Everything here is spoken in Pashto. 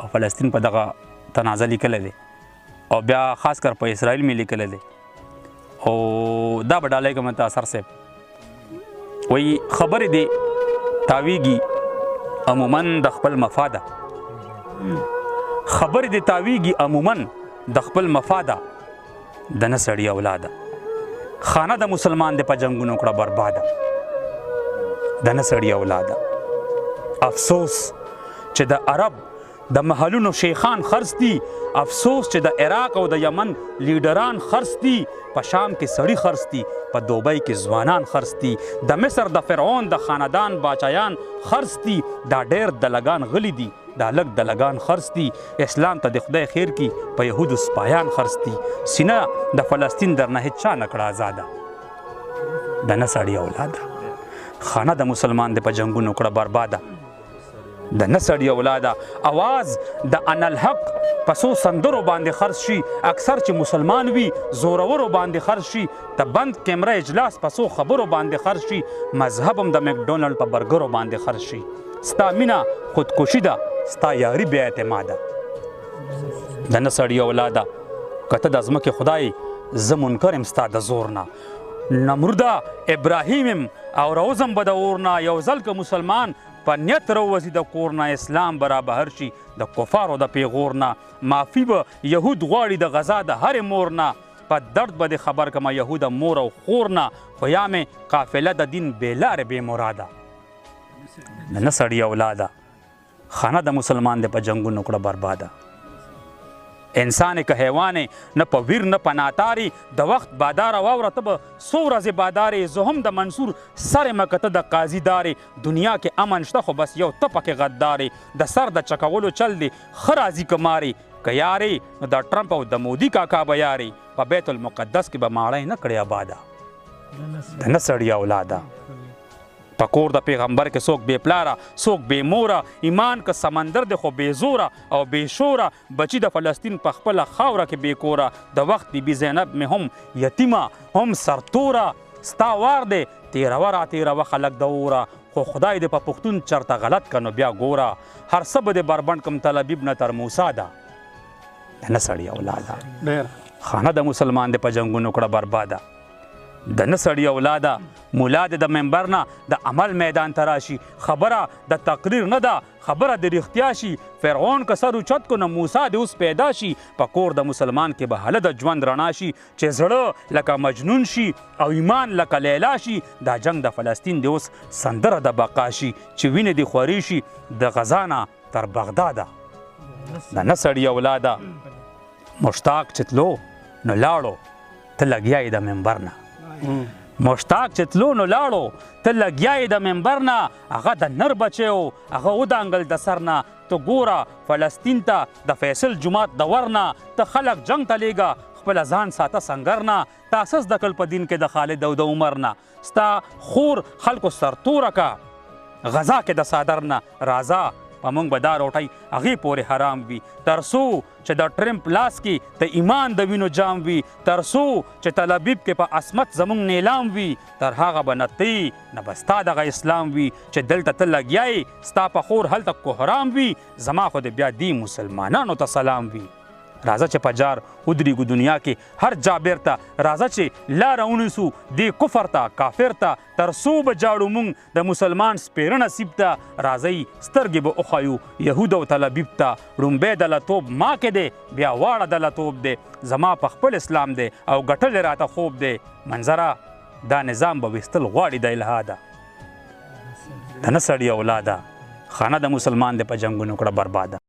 او فلسطین په دغه تنازع لیکلی دی او بیا خاص کر په اسرائیل مې لیکلی دی او دا به ډالۍ کوم ته اثر صاحب. وایي خبرې دې تاویږي عموما د خپل مفاده، خبرې دې تاویږي عموما د خپل مفاده، د نه سړي اولاده، خانه د مسلمان دې په جنګونو کړه برباده، د نه سړي اولاده. افسوس چې د عرب د محلونو شیخان خرڅ دي، افسوس چې د عراق او د یمن لیډران خرڅ دي، په شام کې سړي خرڅ دي، په دوبۍ کې ځوانان خرڅ دي، د مصر د فرعون د خاندان باچایان خرڅ دي، دا ډېر دلګان غلي دي، دا لږ دلګان خرڅ دي، اسلام ته د خدای خیر کی په یهودو سپایان خرڅ دي، سینه د فلسطین درنه هیچا نه کړه آزاده، د نه سړي اولاده، خانه د مسلمان د په جنګونو کړه برباده، د نه سړي اولاده. اواز د انالحق په څو سندرو باندې خرڅ شي، اکثر چې مسلمان وي زورورو باندې خرڅ شي، د بند کیمره اجلاس په څو خبرو باندې خرڅ شي، مذهب هم د مکډونلډ په برګرو باندې خرڅ شي، ستا مینه خودکشي ده، ستا یاري بې اعتماده، د نه سړي اولاده. که ته د ځمکې خدای زه منکر یم ستا د زور نه، نمرده ابراهیم یم او روزم به د اور نه، یو ځل که مسلمان په نیت راووځي د کور نه، اسلام به را بهر شي د کفارو د پیغور نه، معافي به یهود غواړي د غزا د هرې مور نه، په درد به دې خبر کمه یهوده مور او خور نه، خو یا مې قافله د دین بې لارې بې مراده، د نه سړي اولاده، خانه د مسلمان دې په جنګونو کړه برباده. انسان که حیوان نه په ویر نه په ناتاري، د وخت باداره واوره ته به څو ورځې بادارې، زه هم د منصور سر یم که ته د قاضي دارې، دنیا کې امن شته خو بس یو ته پکې غدارې، د سر د چکولو چل دی ښه راځي که مارې، که یارې نو د ټرمپ او د مودي کاکا به یارې، په بیت المقدس کې به ماړۍ نه کړې آباده، د نه سړي اولاده. په کور د پیغمبر کې څوک بې پلاره څوک بې موره، ایمان که سمندر دی خو بې زوره او بې شوره، بچي د فلسطین په خپله خاوره کې بې کوره، د وخت بي بي زینب مې هم یتیمه هم سرتوره، ستا وار دی تېروه را تېروه خلک د اوره، خو خدای دې په پښتون چرته غلط که نو بیا ګوره، هر څه به دې بربنډ کم تل ابیب نه تر موسی ده، د نه سړي اولاده، خانه د مسلمان دې په جنګونو کړه برباده، د نه سړي اولاده. مولا دې د منبر نه د عمل میدان ته راشي، خبره د تقریر نه ده خبره د رښتیا شي، فرعون که سر اوچت کو نو موسی دې اوس پیدا شي، په کور د مسلمان کې به هله د ژوند رڼا شي، چې زړه لکه مجنون شي او ایمان لکه لیلا شي، دا جنګ د فلسطین دې اوس سندره د بقا شي، چې وینې دې خورې شي د غزا نه تر بغداده، د نه سړي اولاده. مشتاق چې تلو نو لاړو ته لګیا یې د منبر نه، مشتاق چې تلو نو لاړو ته لګیا یې د منبر نه، هغه د نر بچی و هغه ودانګل د سر نه، ته ګوره فلسطین ته د فیصل جومات د ور نه، ته خلک جنګ ته لېږه خپله ځان ساته سنګر نه، تا څه زده کړل په دین کې د خالد او د عمر نه، ستا خور خلکو سرتوره که غزا کې د څادر نه، راځه په موږ به دا روټۍ هغې پورې حرام وي، تر څو چې د ټرمپ لاس کې د ایمان د وینو جام وي، تر څو چې تل ابیب کې په عصمت زموږ نیلام وي، تر هغه به نه تی نه به ستا دغه اسلام وي، چې دلته ته لګیا یې ستا په خور هلته کوهرام وي، زما خو دې بیا دې مسلمانانو ته سلام وي. راځه چې په جار ودرېږو دنیا کې هر جابر ته، راځه چې لاره ونیسو دې کفر ته کافر ته، تر څو به جاړو موږ د مسلمان سپېره نصیب ته، راځئ سترګې به وښیو یهود او تل ابیب ته، ړومبی دلتوب ما کې دی بیا واړه دلتوب دی، زما په خپل اسلام دی او ګټلی راته خوب دی، منظره دا نظام به ویستل غواړي د الهاده، د نه سړي اولاده، خانه د مسلمان دی په جنګونو کړه برباده.